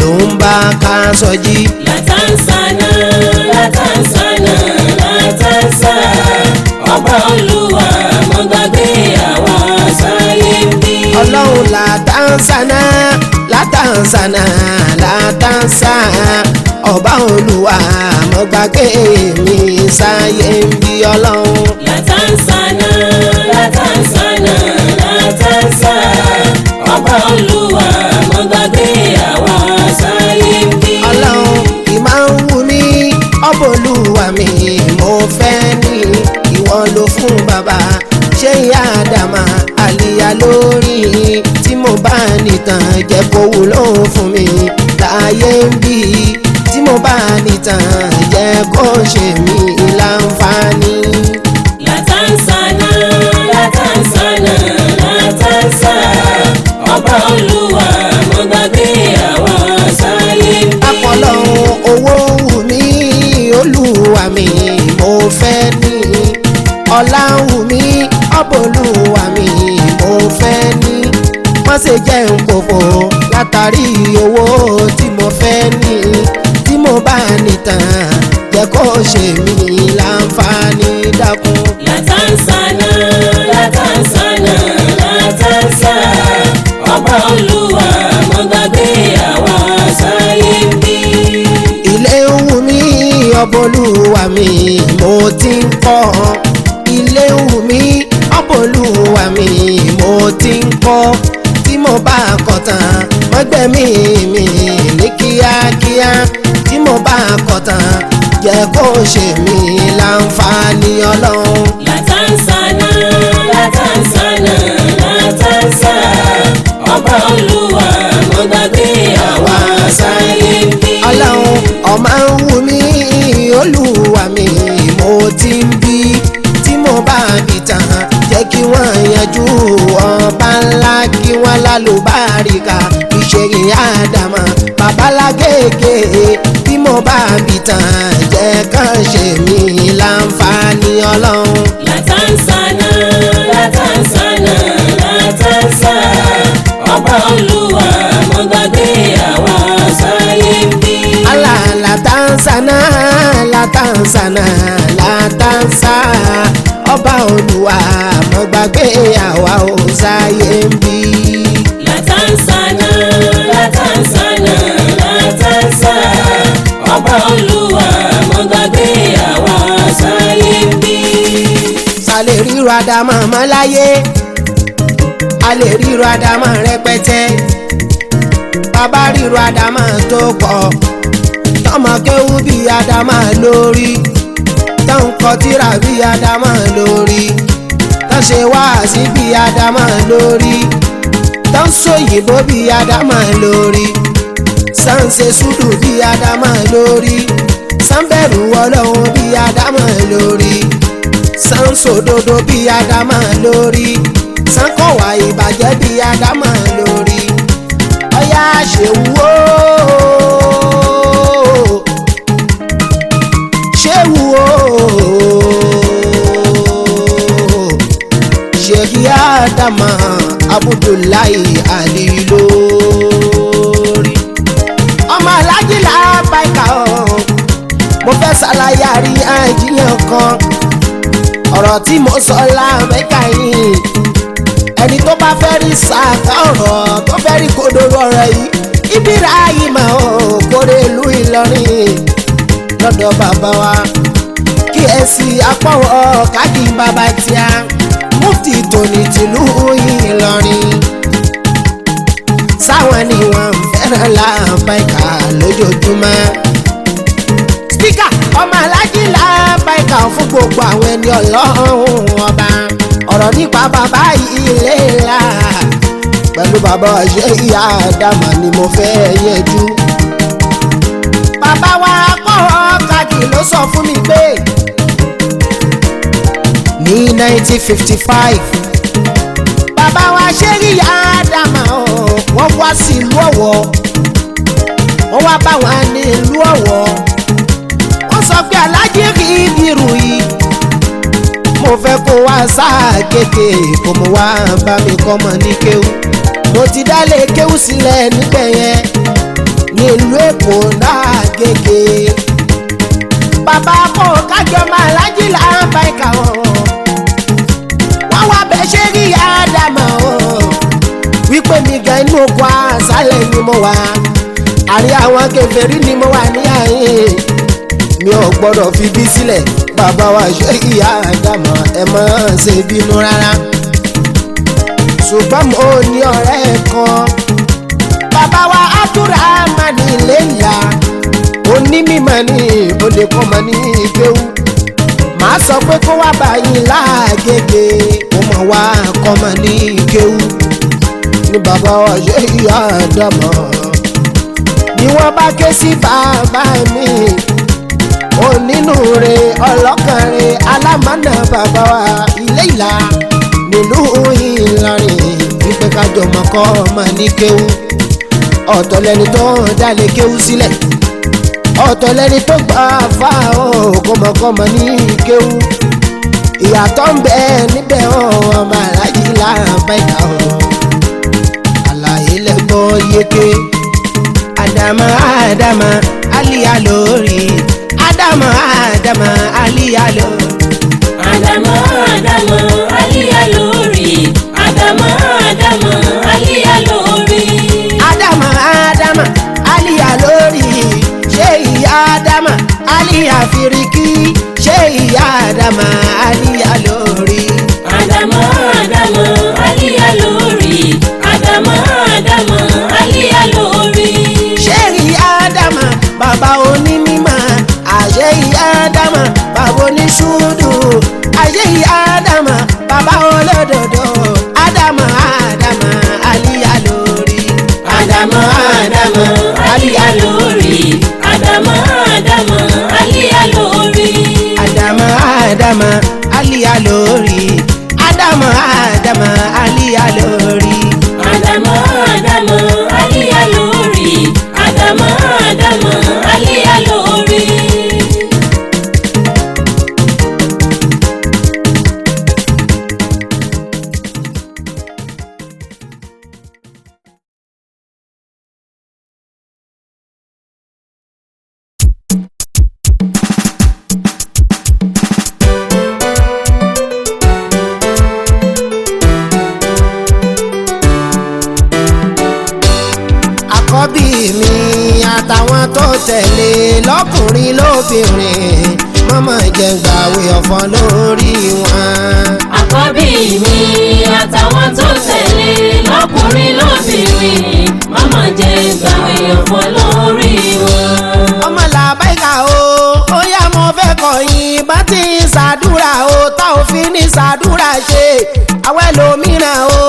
ló ń bá ká sọjí. Látàǹsánà látàǹsánà látàǹsá ọba Olúwa mọ́ gbàgbé àwa sáyé ń bí. Ọlọ́run látàǹsánà látàǹsánà látàǹsá ọba Olúwa mọ́ gbàgbé mi sáyé ń bí ọlọ́run. Látàǹsánà látàǹsánà látàǹsá ọba Olúwa mọ́ gbàgbé àwa sáyé ń bí. Ọlọ́run ìmọ̀ ń wù mí ọbọ̀lúwa mi mo fẹ́ ní ìwọ ló fún bàbá ṣé ìyá àdàmà àlìyá lórí tí mo bá nìtàn jẹ́ kó wúlò fún mi láyé ń bí tí mo bá nìtàn jẹ́ kó ṣe mí láǹfààní. Látàǹsánà látàǹsánà látàǹsá ọba Olúwa mọ́ gbàgbé àwa sáyé ń bí. Ọlọ́run owó wù mí olúwa Jẹ́ n kòfò látàrí owó tí mo fẹ́ ní. Tí mo bá nìtàn jẹ́ kó ṣe mí láǹfààní dákun. Látàǹsánà, látàǹsánà, látàǹsà. Ọba Olúwa mọ́ gbàgbé àwa sáyé ń bí. Ilé ń wù mí, ọbọ̀lúwa mi, mo ti ń kọ́. Ilé ń wù mí, ọbọ̀lúwa mi, mo ti ń kọ́. Tí mo bá kọ́ tán, mọ́gbẹ́mí mi ní kíákíá. Tí mo bá kọ́ tán, jẹ́ kó ṣe mí láǹfààní Ọlọ́run. Látàǹsánà, látàǹsánà, látàǹsà. Ọba Olúwa mọ́ gbàgbé àwa sáyé ń bí. Ọlọ́run, ọmọ ń wù mí, Olúwa mi, mo ti ń bí. Tí mo bá bí tán, jẹ́ kí wọ́n yanjú ọba ńlá, kí wọ́n lálùbáríkà ìṣèyí àdàmọ̀ babalágége. Bí mo bá bí tán, jẹ́ kàn ṣe mí láǹfààní Ọlọ́run. Látàǹsánà, látàǹsánà, látàǹsà. Ọba Olúwa mọ́ gbàgbé àwa sáyé ń bí. Ala latansana latansana latansa, ọba Olúwa mo gbàgbé àwa ò sáyé ń bí. Látàǹsánà, látàǹsánà, látàǹsà. Ọba Olúwa mọ́ gbàgbé àwa sáyé ń bí. Sálẹ̀ ríro àdámọ̀ mọ́ láyé, a lè ríro àdámọ̀ rẹpẹtẹ. Bàbá ríro àdámọ̀ tó pọ̀, tọmọ kéwú bí àdámọ̀ lórí, tó ń kọ tírà bí àdámọ̀ lórí, tó ń ṣe wáàsí bí àdámọ̀ lórí, tó ń sòyìnbó bí àdámọ̀ lórí, sáǹsẹ̀ sùdù bí àdámọ̀ lórí, sáǹbẹ̀rù Ọlọ́run bí àdámọ̀ lórí, sáǹsòdodo bí àdámọ̀ lórí, sáǹkọ̀wà ìbàjẹ́ bí àdámọ̀ lórí. Ọ̀yá ṣèwú ooo, ṣéwú ooo, ṣèkí Ádámà Abdullahi Ali lórí. Ọmọ alájí làbáìkà ọ̀, mo fẹ́ ṣàlàyé àríyànjiyàn kan. Ọ̀rọ̀ tí mo sọ lámẹ́ka yìí, ẹni tó bá fẹ́ rí sàkà ọ̀rọ̀, tó fẹ́ rí kodoro ọ̀rọ̀ yìí, ibira yìí mà ó kórè ìlú Ìlọrin lọ́dọ̀ bàbá wa kí ẹ sì apọ̀wọ́ káàdì bàbá tíá mufti tòní tìlú Ìlọrin. Sáwọn ni wọ́n ń fẹ́ràn làbáìkà lójoojúmọ́. Spíkà ọmọ alájí làbáìkà fún gbogbo àwọn ẹni Ọlọ́run ọba. Ọ̀rọ̀ nípa bàbá ilé ńlá pẹ̀lú bàbá ṣe ìyá àdàmà ni mo fẹ́ yẹjú. Bàbá wa kọ́ káàdì ló sọ fún mi pé ní 1955 bàbá wa ṣe ìyá àdàmà ọ̀, wọ́n wá sí ìlú Ọ̀wọ̀, wọ́n wá bá wa ní ìlú Ọ̀wọ̀. Wọ́n sọ pé alájí rí irú yìí, mo fẹ́ kó wá sáà kéèké kó mo wá bá mi kọ́ mọ ní kéwú. Mo ti dálé kéwú sílẹ̀ níbẹ̀ yẹn ní ìlú Èkó náà kéèké. Bàbá kò kájọ máa lájí là ń bá ìkà wọn. Wọ́n wá bẹ́ ṣe rí àdàmọ̀ o, wípé mi gan inú oko àṣálẹ̀ ni mo wà, àárín àwọn kèfèrí ni mo wà ní àyè, mi ò gbọ́dọ̀ fi bí sílẹ̀. Bàbá wa ṣe ìyá àdàmọ̀, ẹ má ṣe bínú rárá. Ṣùgbọ́n mo ní ọ̀rẹ́ kan, bàbá wa Abdulrahman Iléyà, onímọ̀ ní olè kọ́ mọ̀ ní kéwú. Màá sọ pé kó wá báyìí láàgègè, kó mọ̀ wá kọ́ mọ̀ ní kéwú. Ní bàbá wa ṣe ìyá àdàmọ̀ ni wọ́n bá ké sí bàbá mi onínúure ọlọ́kànrin alámọ̀nà bàbá wa ilé ìlà nílùú Ìlọrin, wípé kájọ mọ̀kọ́ ọmọ ní kéwú. Ọ̀tọ̀ lẹni tó ń dálé kéwú sílẹ̀, ọ̀tọ̀ lẹni tó gbà fà ó kọ́mọkọ́mọ ní kéwú. Ìyàtọ̀ ń bẹ níbẹ̀ ó, ọmọ alájí làbá ìkà ó. Àlàyé Yékéyéké. Àdàmà àdàmà àlìyá lórí. Àdàmà àdàmà àlìyá lórí. Àdàmọ́ àdàmọ́ àlíyá lórí. Àdàmọ́ àdàmọ́ àlíyá lórí. Àdàmà àdàmà àlìyá lórí. Ṣé ìyá àdàmà àlìyá fìríkì? Ṣé ìyá àdàmà àlìyá lórí? Àdàmọ́ àdàmọ́ àlíyá lórí. Àdàmọ́ àdàmọ́ àlíyá lórí. Ṣé ìyá àdàmà bàbá onímímọ̀? Àṣé ìyá àdàmà bàbá oníṣúdù? Àṣé ìyá àdàmà bàbá olódodo? Àdàmà àdàmà àlìyá lórí. Àdàmọ́ àdàmọ́ àlíyá lórí. Àdàmọ́ àdàmọ́ àlíyá lórí. Àdàmà àdàmà àlìyá lórí. Àdàmà àdàmà àlìyá lórí. Àdàmọ́ àdàmọ́ àlíyá lórí. Àdàmọ́ àdàmọ́ àlíyá lórí. Àkọ́bí mi àtàwọn tó tẹ̀lé lọ́kùnrin lóbìnrin mọ́mọ́ jẹ́ gbàwé ọ̀fọ̀ lórí wọn. Àkọ́bí mi àtàwọn tó tẹ̀lé lọ́kùnrin lóbìnrin mọ́mọ́ jẹ́ gbàwé ọ̀fọ̀ lórí wọn. Ọmọ làbáyíká o, ó yá mo fẹ́ kọ̀yìn bá ti ń ṣàdúrà o, tá ò fi ní ṣàdúrà ṣe. Àwọn ẹlòmíràn o,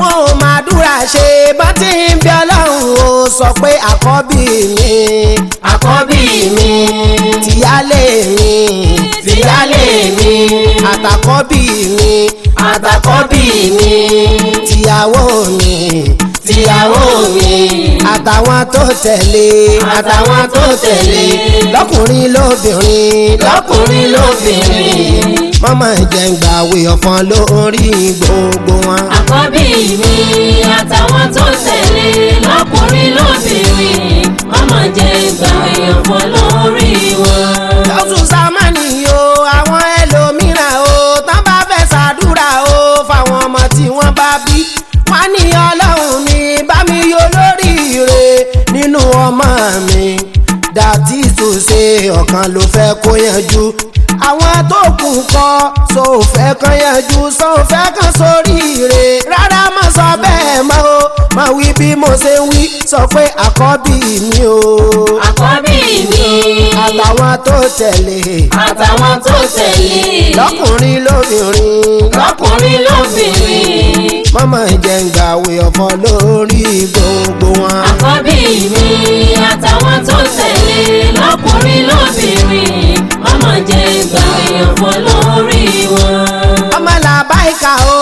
wọn ò máa dúrà ṣe, bá ti ń bí Ọlọ́run o, sọ pé àkọ́bí mi, Àkọ́bí mi, tìyálé mi, tìyálé mi, àtàkọ́bí mi, àtàkọ́bí mi, tìyàwó mi, tìyàwó mi, àtàwọn tó tẹ̀lé, àtàwọn tó tẹ̀lé, lọ́kùnrin lóbìnrin, lọ́kùnrin lóbìnrin. Mọ́mọ́ jẹ́ ń gbàwé ọ̀fọ̀n lórí gbogbo wọn. Àkọ́bí mi àtàwọn tó tẹ̀lé lọ́kùnrin lóbìnrin mọ́mọ́ jẹ́ gbàwé ọ̀fọ̀ lórí wọn. Lọ́sùn sámánì o, àwọn ẹlòmíràn o, tán bá fẹ́ ṣàdúrà o fáwọn ọmọ tí wọ́n bá bí, wọ́n ní Ọlọ́run mi bá mi yọ lórí ire nínú ọmọ mi. Dàtí tó ṣe ọ̀kan ló fẹ́ kó yanjú, àwọn tó kù kọ́ so fẹ́ kan yanjú, so fẹ́ kan sórí ire. Rárá, má sọ bẹ́ẹ̀ mọ́ o, má wí bí mo ṣe wí, sọ pé àkọ́bí mi o, Àkọ́bí mi, àtàwọn tó tẹ̀lé, àtàwọn tó tẹ̀lé, lọ́kùnrin lóbìnrin, lọ́kùnrin lóbìnrin. Mọ́mọ́ jẹ́ ń gbàwé ọ̀fọ̀ lórí gbogbo wọn. Àkọ́bí mi àtàwọn tó tẹ̀lé lọ́kùnrin lóbìnrin mọ́mọ́ jẹ́ gbàwé ọ̀fọ̀ lórí wọn. Ọmọ làbáìka o,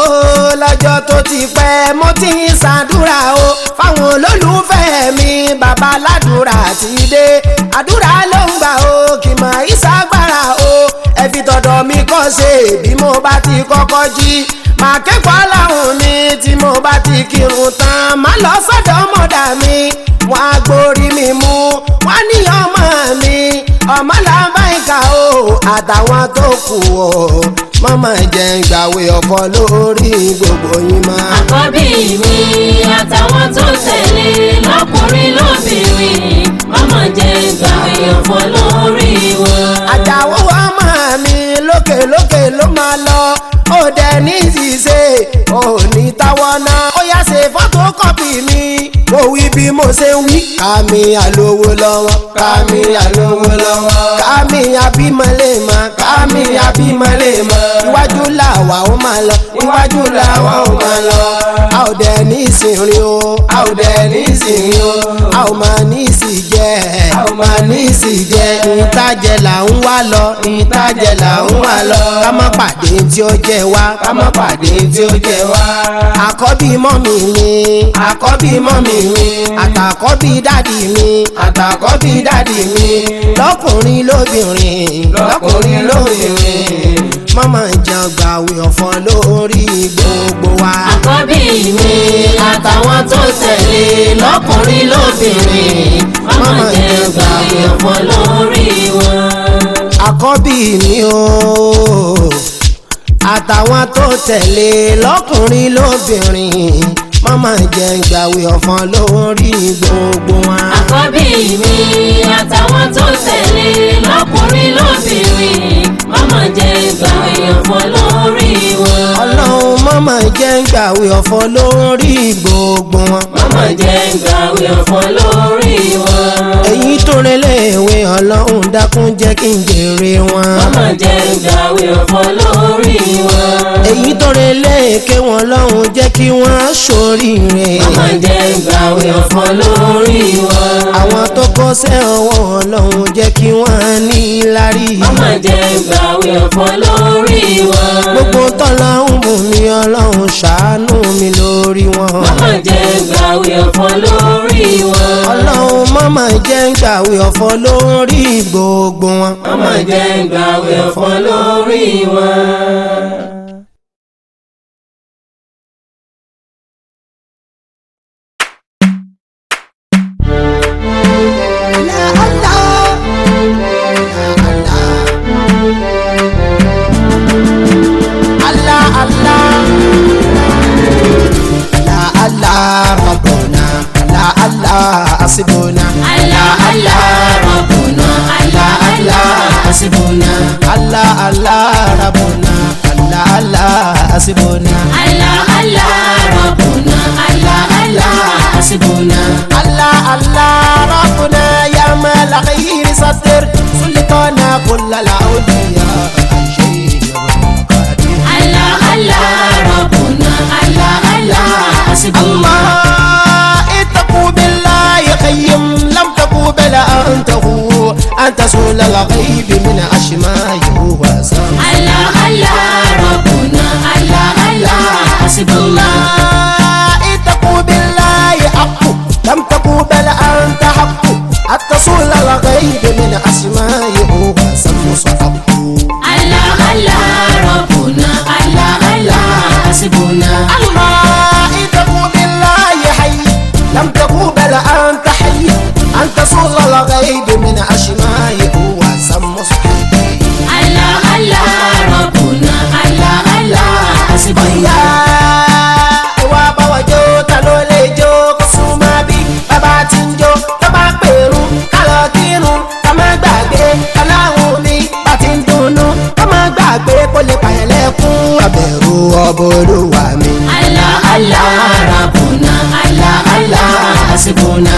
lọ́jọ́ tó ti pẹ́ mo ti ń ṣàdúrà o fáwọn olólùfẹ́ mi. Bàbá ládùúrà ti dé, àdúrà ló ń gbà o, kì mọ̀ ìṣàgbára o. Ẹ fi tọ̀dọ̀ mi kọ́ ṣe, bí mo bá ti kọ́kọ́ jí màá kẹ́kọ̀ọ́ láhùn mi, tí mo bá ti kírun tán má lọ sọ́dọ̀ mọ̀dà mi, wọ́n á gborí mi mú, wọ́n ní ọmọ mi, ọmọ làbáìka o àtàwọn tó kù o, mọ́mọ́ jẹ́ ń gbàwé ọ̀fọ̀ lórí gbogbo yín mọ́. Àkọ́bí mi àtàwọn tó tẹ̀lé lọ́kùnrin lóbìnrin mọ́mọ́ jẹ́ gbàwé ọ̀fọ̀ lórí wọn. Àjàwó ọmọ mi, lókè lókè ló máa lọ, ó dẹ̀ ní ṣìṣe, ò ní táwọn náà, ó yá ṣe fọ́tòkọ́pì mi. Mo wí bí mo ṣe ń wí. Kàmí àlówó lọ́wọ́, kàmí àlówó lọ́wọ́, kàmí àbímọ lè mọ, kàmí àbímọ lè mọ. Iwájú làwa ó máa lọ, iwájú làwa ó máa lọ. A ò dẹ̀ ní ìsìnrìn o, a ò dẹ̀ ní ìsìnrìn o, a ò máa ní ìsì jẹ, a ò máa ní ìsì jẹ. Ìtajẹ là ń wá lọ, ìtajẹ là ń wá lọ. Ká má pàdé tí ó jẹ wá, ká má pàdé tí ó jẹ wá. Àkọ́bí mọ́mì mi, àkọ́bí mọ́mì mi, àtàkọ́bí dádì mi, àtàkọ́bí dádì mi, lọ́kùnrin lóbìnrin, lọ́kùnrin lóbìnrin. Mama jẹ́ gbàwé ọ̀fọ̀ lórí gbogbo wa. Àkọ́bí mi àtàwọn tó tẹ̀lé lọ́kùnrin lóbìnrin, mama jẹ́ gbàwé ọ̀fọ̀ lórí wọn. Àkọ́bí mi o, àtàwọn tó tẹ̀lé lọ́kùnrin lóbìnrin, mama jẹ́ gbàwé ọ̀fọ̀ lórí gbogbo wa. Àkọ́bí mi àtàwọn tó tẹ̀lé lọ́kùnrin lóbìnrin, mama jẹ́ gbàwé ọ̀fọ̀ lórí wọn. Ọlọ́run mama jẹ́ gbàwé ọ̀fọ̀ lórí gbogbo wọn. Mama jẹ́ gbàwé ọ̀fọ̀ lórí wọn. Èyí tó relé ìwé Ọlọ́run dákun jẹ́ kí n jèrè wọn. Mama jẹ́ gbàwé ọ̀fọ̀ lórí wọn. Èyí tó relé èké wọn Ọlọ́run jẹ́ kí wọ́n ṣoríire. Mama jẹ́ gbàwé ọ̀fọ̀ lórí wọn. Àwọn tó kọ́ṣẹ́ ọwọ́ Ọlọ́run jẹ́ kí wọ́n ní lárí. Mama jẹ́ gbàwé ọ̀fọ̀ lórí wọn. Gbogbo tọ́lọ́run bùn mí Ọlọ́run ṣàánú mi lórí wọn. Mama jẹ́ gbàwé ọ̀fọ̀ lórí wọn. Ọlọ́run mama jẹ́ gbàwé ọ̀fọ̀ lórí gbogbo wọn. Mama jẹ́ gbàwé ọ̀fọ̀ lórí wọn. La Allah, la Allah, Allah, Allah, la Allah Rabbuna, la Allah hasibuna, Allah Allah Rabbuna, Allah Allah hasibuna. Allah Allah Rabbuna, Allah Allah hasibuna, Allah Allah Rabbuna, Allah Allah hasibuna. Allah Allah Rabbuna ya mal khair satir sultana kull al awliya qadir. Allah Allah Rabbuna, Allah Allah hasibuna. الله اتقوا بالله خيم لم تقوا بلا أنت هو أنت سول الغيب من أشمائه وسام. Allah Allah Rabbuna, Allah Allah hasibuna. الله اتقوا بالله حق لم تقوا بل أنت حق التصول الغيب من أسمائه وسم صحق. Allah Allah Rabbuna, Allah Allah hasibuna. الله اتقوا بالله حي لم تقوا بل أنت حي أنت صول الغيب من أشمائه وسم صحق. Allah Allah Rabbuna, Allah Allah hasibuna. Ọ̀yá ìwà báwa jó ta ló lè jó kó súnmọ́ bí bàbá ti ń jó tó bá pèrún ká lọ kírun ká má gbàgbé aláhùn mi bá ti ń dunnú ká má gbàgbé kó lè pààyàn lẹ́kún abẹ̀rù ọbọ̀ olúwa mi. Allah Allah Rabbuna, Allah Allah hasibuna.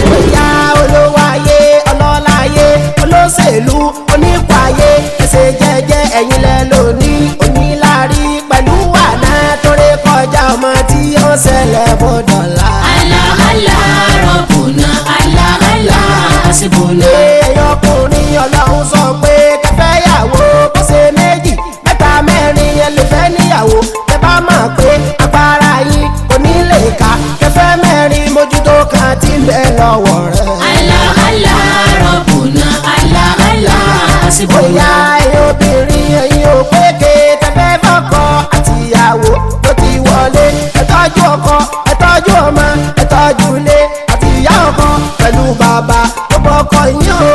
Bóyá olówó ayé ọlọ́lá ayé olóṣèlú onípò ayé ẹsẹ̀ jẹ́jẹ́ ẹ̀yin lẹ lóní oníláárí pẹ̀lú àná torí kọjá ọmọ tí ó ṣẹlẹ̀ bó dọ̀la. Allah Allah Rabbuna, Allah Allah hasibuna. Èèyàn ọkùnrin ọlọ́run sọ pé kẹfẹ́ yàwó bó ṣe méjì mẹ́ta mẹ́rin ẹ lè fẹ́ níyàwó tẹ bá mọ̀ pé agbára yín kò ní lè ká kẹfẹ́ mẹ́rin mójútó kan tí ń bẹ lọ́wọ́ rẹ̀. Allah Allah Rabbuna, Allah Allah hasibuna. Bóyá ẹ̀yin obìnrin ẹ̀yin ò péke tẹ́fẹ́ fọ́kọ àtìyàwó tó ti wọlé ẹ tọ́jú ọkọ ẹ tọ́jú ọmọ ẹ tọ́jú ilé àtìyá ọkọ pẹ̀lú bàbá tó bọ́kọ yín o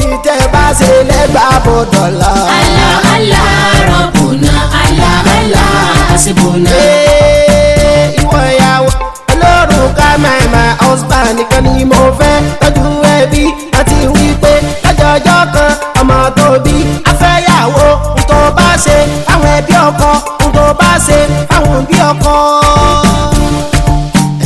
ìtẹ́ bá ṣe lẹ́gbàá bó dọ̀la. Allah Allah Rabbuna, Allah Allah hasibuna. Ee, ìwọ ìyàwó olórùka my my husband nìkan ni mo fẹ́ tọ́jú ẹbí àti wípé lọ́jọ́jọ́ kan ọmọ tó bí afẹ́yàwó n tó bá ṣe fáwọn ẹbí ọkọ n tó bá ṣe fáwọn òbí ọkọ.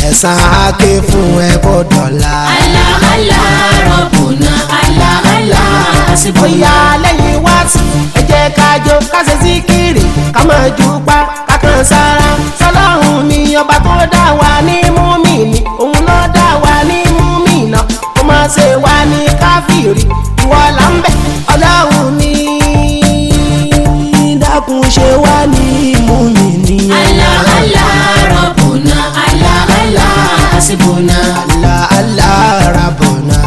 Ẹ̀san á ké fún ẹ bó dọ̀la. Allah Allah Rabbuna, Allah Allah hasibuna. Bóyá lẹ́yìn wá sí ẹ jẹ́ ká jó ká ṣe síkìrì ká máa ju pa ká kan sára sọlọ́run mi ọba tó dá wa ní múmìnì òun ló dá wa ní múmìnà kó má ṣe wá ní káfíìrì ìwọ là ń bẹ̀ ọlọ́run mi dákun ṣe wá ní múmìnì. Allah Allah Rabbuna, Allah Allah hasibuna. Allah Allah Rabbuna.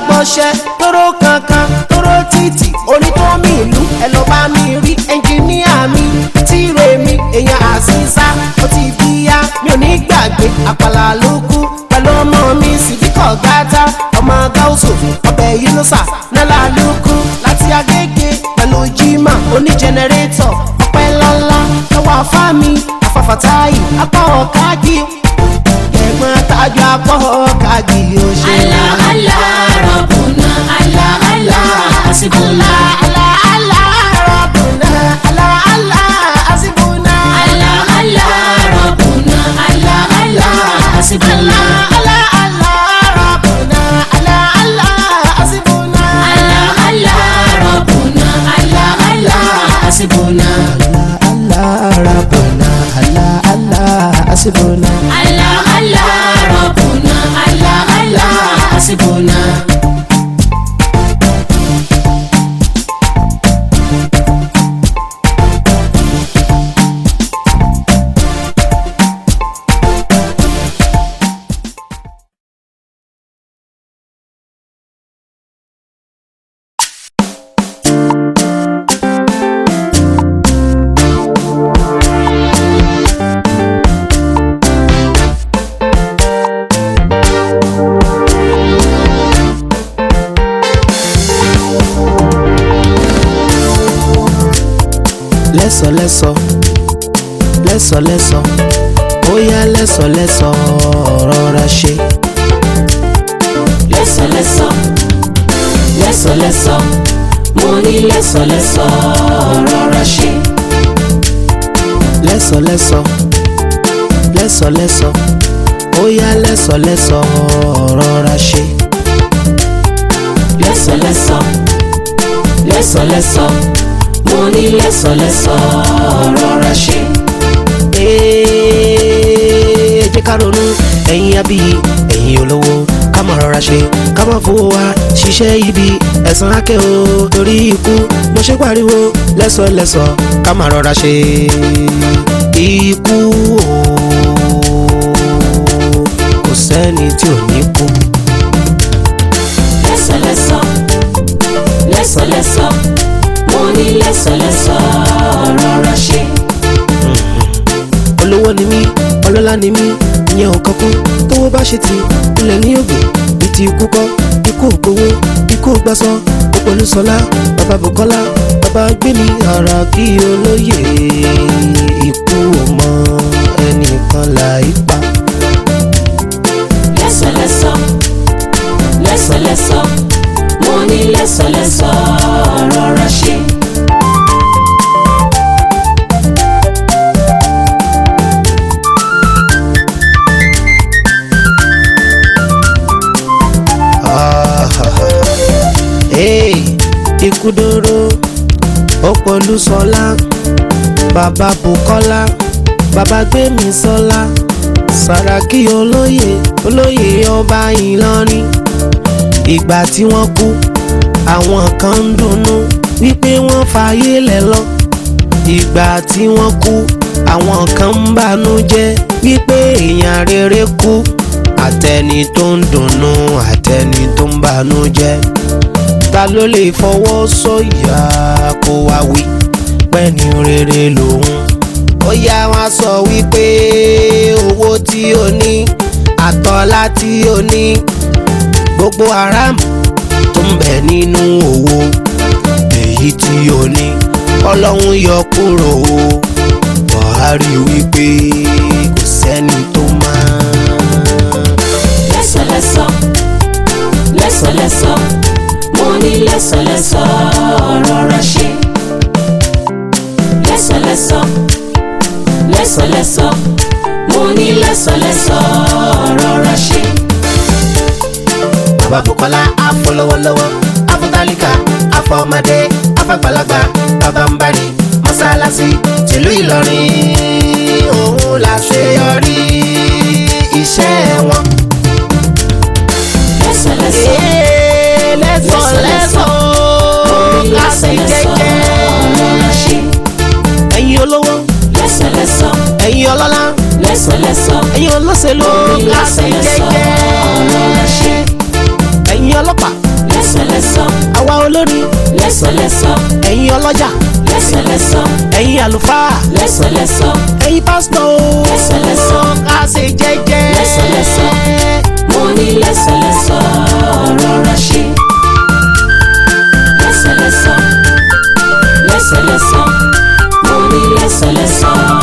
gbọ́ṣẹ́ tóró kankan tóró títì onítọ́mì ìlú ẹ lọ bá mi rí ẹnjìníà mi tíire mi èèyàn àṣìṣà ó ti bíyá mi ò ní gbàgbé àpàlà ló kú pẹ̀lú ọmọ mi sídìkọ̀ gátá ọmọ gáúsù ọbẹ̀ yínúṣà nálà ló kú láti agége pẹ̀lú jimá oní jẹnẹrétọ̀ ọpẹ́ ńláńlá lọ́wọ́ afá mi afáfàtáyì apá ọ̀káàkì ẹ̀gbọ́n tájú apá ọ̀káàkì ó ṣe. Allah Allah Rabbuna Allah Allah hasibuna. Allah Allah Rabbuna Allah Allah hasibuna. Allah Allah Rabbuna Allah Allah hasibuna. Allah Allah Rabbuna Allah Allah hasibuna. Allah Allah Rabbuna Allah Allah hasibuna. Allah Rabbuna Allah Allah hasibuna. Allah Allah Rabbuna Allah Allah hasibuna. Lẹ́sọ̀lẹ́sọ̀ lẹ́sọ̀lẹ́sọ̀ ó yá lẹ́sọ̀lẹ́sọ̀ rọra ṣe. Lẹ́sọ̀lẹ́sọ̀ lẹ́sọ̀lẹ́sọ̀ mo ní lẹ́sọ̀lẹ́sọ̀ rọra ṣe. Lẹ́sọ̀lẹ́sọ̀ lẹ́sọ̀lẹ́sọ̀ ó yá lẹ́sọ̀lẹ́sọ̀ rọra ṣe. Lẹ́sọ̀lẹ́sọ̀ lẹ́sọ̀lẹ́sọ̀ mo ní lẹ́sọ̀lẹ́sọ̀ rọra ṣe. Ee, jẹ́ ká ronú ẹ̀yin abiyì ẹ̀yin olówó ká má rọra ṣe ká má fowó wa ṣiṣẹ́ ibi ẹ̀san ákẹ́ o torí ikú mo ṣe pariwo lẹ́sọ̀lẹ́sọ̀ ká má rọra ṣe ikú o kò sẹ́ni tí ò ní kú. Lẹ́sọ̀lẹ́sọ̀ lẹ́sọ̀lẹ́sọ̀ mo ní lẹ́sọ̀lẹ́sọ̀ rọra ṣe. Olówó ni mí, ọlọ́lá ni mí, ìyẹn ò kan kún. Tówó bá ṣe ti ilẹ̀ ní ògbè bí ti ikú kọ́. Ikú ò gbowó, ikú ò gbàsọ. Òpòlùsọlá bàbá Bùkọ́lá bàbá gbémi ara kí olóyè. Ikú ò mọ ẹnìkan láì pa. Lẹ́sọ̀lẹ́sọ̀ lẹ́sọ̀lẹ́sọ̀ mo ní lẹ́sọ̀lẹ́sọ̀ rọra ṣe. Hey, ikú dóró Òpòlùsọlá bàbá Bùkọ́lá bàbá gbémi sọlá Sàràkí olóyè olóyè ọba Ìlọrin. Ìgbà tí wọ́n kú àwọn kan ń dunnú wípé wọ́n fàyè lẹ̀ lọ. Ìgbà tí wọ́n kú àwọn kan ń banú jẹ́ wípé èèyàn rere kú. Àtẹni tó ń dunnú àtẹni tó ń banú jẹ́, ta ló lè fọwọ́ sọ̀yà kó wá wí pẹ́ni rere lòun. Ó yá wọn sọ wípé owó tí o ní àtọ́lá tí o ní gbogbo haram tó ń bẹ nínú owó èyí tí o ní Ọlọ́run yọ kúrò o. Buhari wípé kò sẹ́ni tó máa. Lẹ́sọ̀lẹ́sọ̀ lẹ́sọ̀lẹ́sọ̀ mo ní lẹ́sọ̀lẹ́sọ̀ rọra ṣe. Lẹ́sọ̀lẹ́sọ̀ lẹ́sọ̀lẹ́sọ̀ mo ní lẹ́sọ̀lẹ́sọ̀ rọra ṣe. Bàbá Bùkọ́lá afọlọ́wọ́lọ́wọ́ afọtálíkà afọmọdé afàgbàlagbà bàbá ń bari mọ́sálásí tìlú Ìlọrin òun làṣeyọrí iṣẹ́ wọn. Lẹ́sọ̀lẹ́sọ̀ Ee, lẹ́sọ̀lẹ́sọ̀ mo ní ká sì lẹ́sọ̀lẹ́sọ̀ jẹ́jẹ́. rọra ṣe. Ẹ̀yin olówó, Lẹ́sọ̀lẹ́sọ̀ ẹ̀yin ọlọ́lá, lẹ́sọ̀lẹ́sọ̀ ẹ̀yin olóṣèlú mo ní ká sì lẹ́sọ̀lẹ́sọ̀ jẹ́jẹ́. rọra ṣe. Ẹ̀yin ọlọ́pàá, Lẹ́sọ̀lẹ́sọ̀. Àwa olórin. Lẹ́sọ̀lẹ́sọ̀. Ẹ̀yin ọlọ́jà. Lẹ́sọ̀lẹ́sọ̀. Ẹ̀yin àlùfáà. Lẹ́sọ̀lẹ́sọ̀. Ẹ̀yin pásítọ̀. Lẹ́sọ̀lẹ́sọ̀. Ká ṣe jẹ́jẹ́. Lẹ́sọ̀lẹ́sọ̀. Mo ní lẹ́sọ̀lẹ́sọ̀ rọra ṣe. Lẹ́sọ̀lẹ́sọ̀. Lẹ́sọ̀lẹ́sọ̀. Mo ní lẹ́sọ̀lẹ́sọ̀.